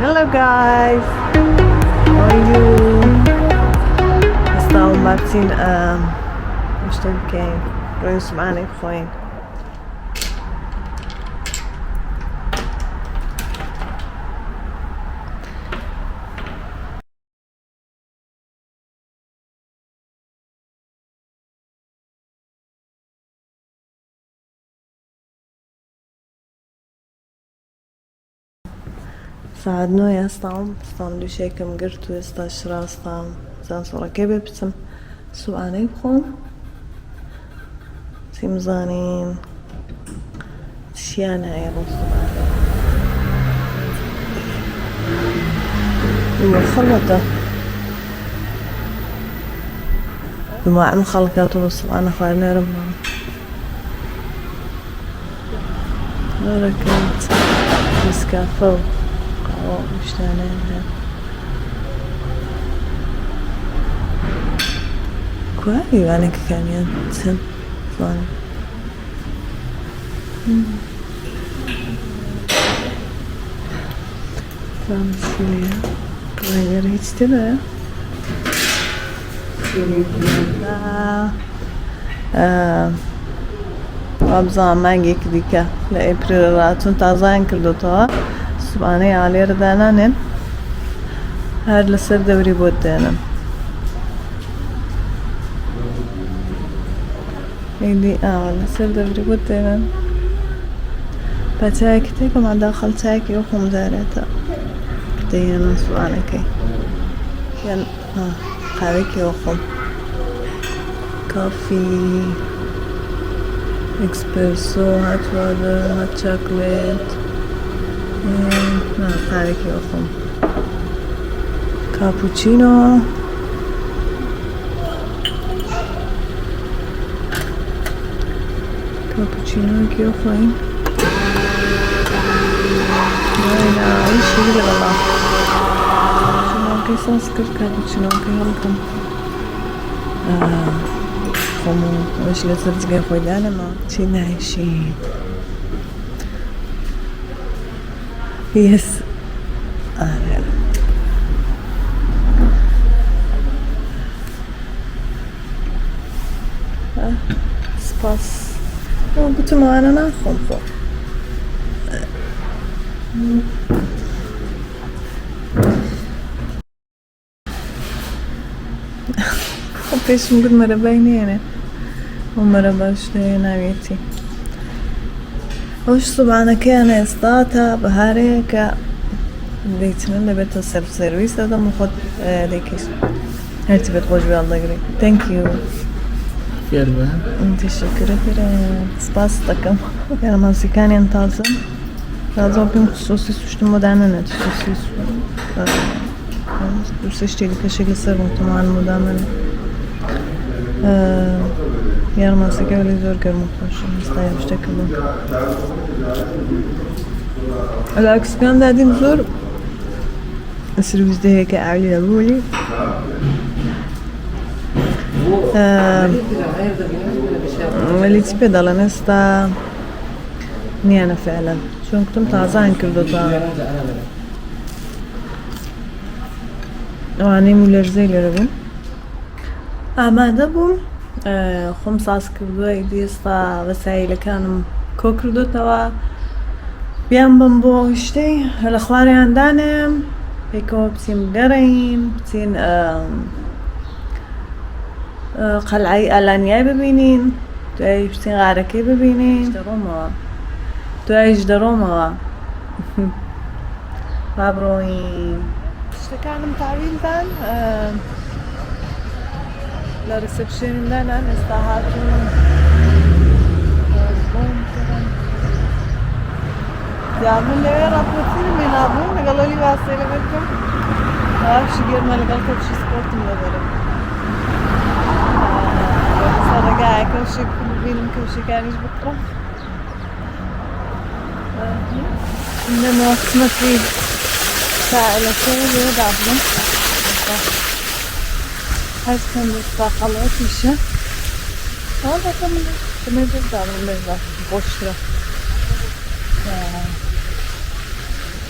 Hello guys, how are you? ئێستا و مارتین شتێک بکەین ڕۆین سوبعانەی بخۆین. سەعات نۆی هەستاوم ساندویچێکم گرت و ئێستاش ڕاستام سانسۆڕەکەی بێ بچم سوبعانەی بخۆم چیم زانین چیان هەیە بۆ سوبعانە خەڵەتە ماعم خەڵکات و سوبعانە خواردنێرم بەرەکەت نسکافە و قاوە و شتانەیان هەیە. کوا میوانەکەکانیان چن زانم. زانم چی لێیە. لێرە هیچ تێدایە؟ وابزانم مانگێکی دیکە لە ئێپریل ڕاتون تازایان کردوتەوە سوبانەی ئالێرە دانانێن هەر لەسەر دەوری بۆت دێنن ئیدی ئاوا لەسەر دەوری بۆت دێنن بە چایەکی تێکەم داخل چایەکی ئەو خۆم دارێتە دەیەنن سوانەکەی یان قاوەیەکی وەخۆم coffee espresso hot water hot chocolate قاوەیەکی وەخۆم cappuccino کاپوچینۆیەکی وەخۆین لەگەڵا چینۆکەی ساز کرد کاپوچینۆکەی هەڵکەم خۆم و ئەوش لەسەر جگەر خۆی دانەما چی نایشی یس ئارە سپاس گوتم ئەوانە ناخۆم خۆ پێشم گوت مەرەبای نێنێ ئەو مەرەباش ناوێتی ئەوش سوبانەکەیان ئێستا تا بەهارەیە کە دەیچنن دەبێتە self service دەدەم و خۆت دەیکەیت هەرچی بێت خۆش بێ هەڵدەگری thank you فێربە تشکر ederim سپاس دەکەم یارمازیەکانیان تازە تازە پێم سۆسی سوشتم بۆ دانەنێت سۆسی دوو سێ شتێک دیکەشێک لەسەر بوو تەمان بۆ دامەنێ یارمازیەکە وەلی زۆر گەرم و خۆشە ئێستا یان شتێکە بوو لە دادیم زۆر سرویزدەیەکە عالیە بوولی وەلی چی پێ دەڵێن ئێستا نییانە فعلا چۆن کوتم تازان کردوتە ئەوانەی مولەرزەی لێرە بوون ئامادە بووم خۆم ساز کردووە ئیدی ئێستا وەسایلەکانم کۆ کردوتەوە بیان بم بۆ شتەی لە خواریان دانێم پێکەوە بچین بگەڕێین بچین قەلعەی ئالانیای ببینین دوای بچین غارەکەی ببینین دەڕۆمەوە دوایش دەڕۆمەوە با بڕۆین شتەکانم تاویل دان لە reception م دانان ئێستا هاتوون بۆم کردن یا من لەوێ ڕاپۆرتینم هێنابوو لەگەڵ ئەوی واسێ لەبەر کەم ئاوشی گەرمە لەگەڵ کەوشی سپۆرتم لەبەرم لەسەر ڕێگایە کەوشێک ببینم کەوشەکانیش بکڕم لەمەوە قسمەتی سائلەکەی لێ دابنم هەرچەند ئێستا خەڵەتیشە دەکەم دەمێ دابنم لێ خۆشترە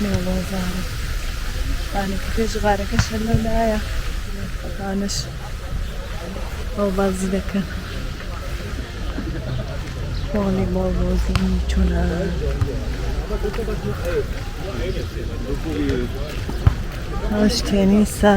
نێڵۆزارم. بانەکەکەی ژغارەکەش هەر لەولایە. ئەوانەش ئەو بازی دەکەن. ڤۆڵیبۆڵ بازی چۆنە. ئەوەش تێنیسە.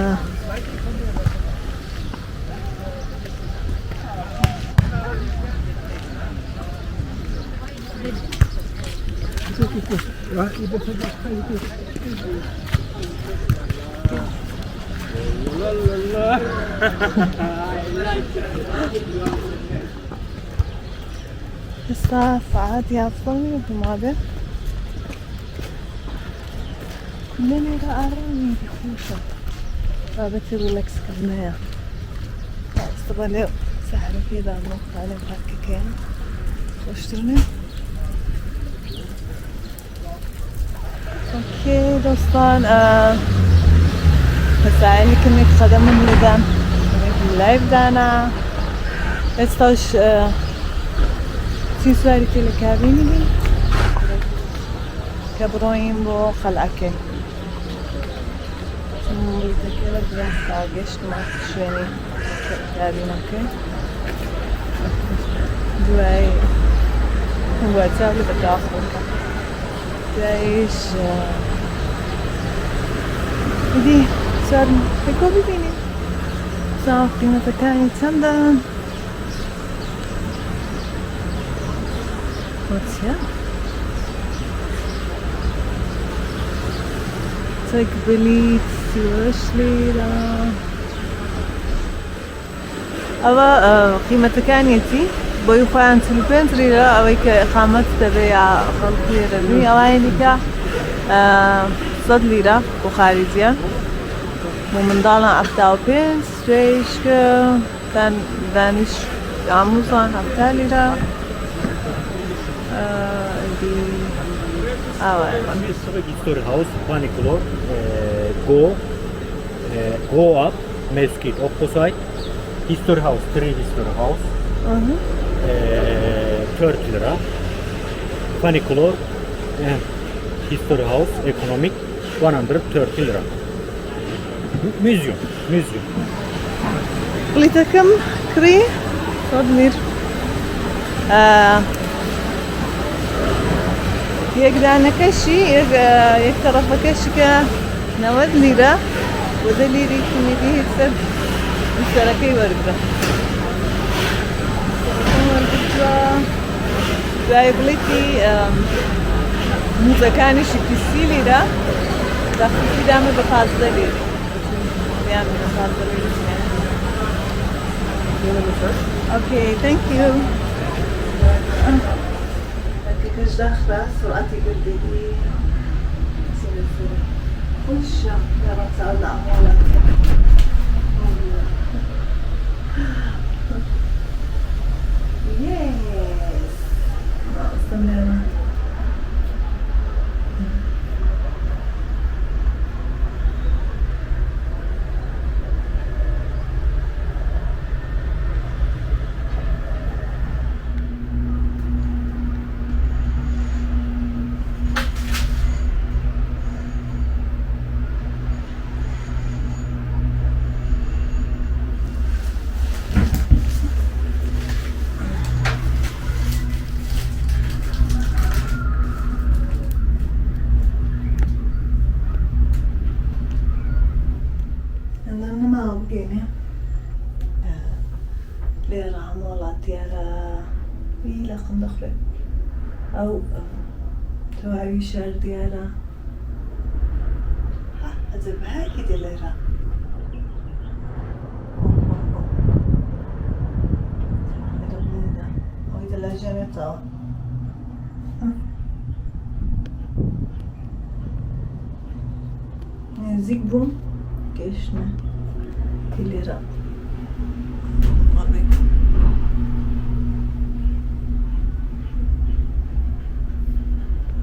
ئێستا سەعات 11 نیوە مابێ. کولە لێرە ئارامی خۆشە، بابەتی ڕیلەکسکردنەیە. ئێستا بە لێو سەحرەکەی دابڕۆم لێو پارکەکەیە خۆشتر نیە؟ Okay دۆستان، مەسائلی کەمێک قەدەمم لێدان، کەمێک live دانا. ئێستاش چین سواری تێلەکابینی بین کە بڕۆین بۆ قەلعەکەی. بلیتەکەی وەرگرم تا گەشتمە شوێنی کابینەکەی. دوای وەچاو لە بەتاخ بکەم. دوایش ئیدی سوار پێکەوە ببینین بزانم قیمەتەکانی چەندە. بۆ چییە؟ تەک بلیت 38 لیرە. ئەوە قیمەتەکانیەتی بۆی خۆیان 45 لیرە، ئەوەی کە ئیقامەت دەبێ یا خەڵکی لێرە ئەوانی دیکە 100 لیرە بۆ خارجیە، بۆ منداڵان 75، دوایش کە دانیش ئاموزان 70 لیرە. ئیدی ئاوایە. History House, Paniclor, go up, Mesquite opposite, History House, three History House, 30 lira. Funicular and History House, economic, 130 lira. Museum, museum. بلیتەکەم کڕی 100 لیر. یەک دانەکەشی یەک تەڕەفەکەشی کە 90 لیرە بۆ 10 لیری کمیدی سەر سەرەکەی وەرگرە. سەرەکەم وەرگرتووە. دوای بڵیتی موزەکانیشی 20 لیرە، تەخفیفی دامە بە 15 لیر. بیان بە 15 لیر. Okay, thank you. کەش داخرا سرعەتی گردێتی خۆشە. لە ئەمۆڵە. Yes. استمرنا. ئەندام نەماوە بگەینێ لێرە هەموو وڵات دیارە. لەقم دەخورێ. ئەو تەواوی شار دیارە. عەجەب بەهایەکی دێ لێرە. ئەوەی دەلاجێنێتەوە. نزیک بووم گەیشتمە لێرە.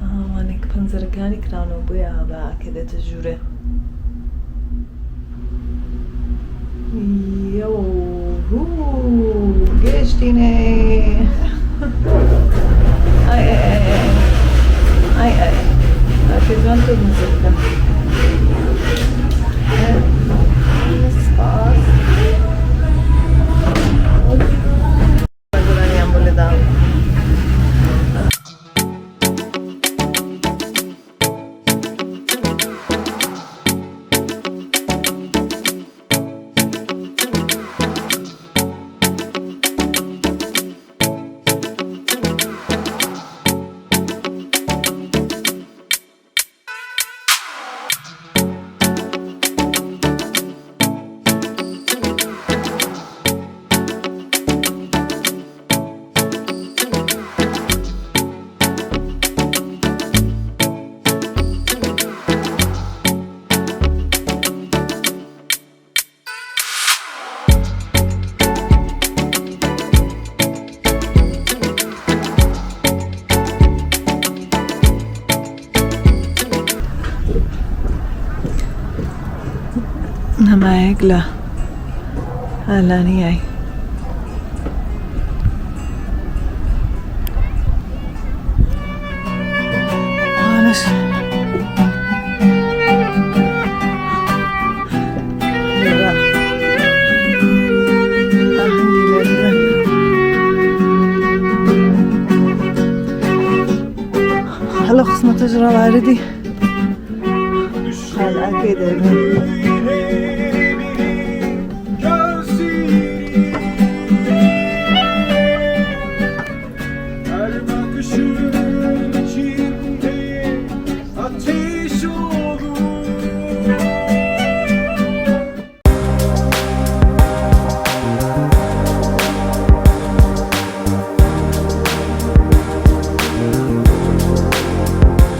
ئەوانێک پەنجەرەکانی کراونەوە بۆیە بە کە دێتە ژوورێ. یۆ گەشتینێ. ئای ئای ئای ئای ئای ئای. پێ جوان تۆ نزیک بکەم. نەمایەک لە ئالانیای. ئەوانەش لێرە ئاهەنگی لێ دەدەن. هەلە قسمەتەش ڕەواردی قەلعەکەی دەبن.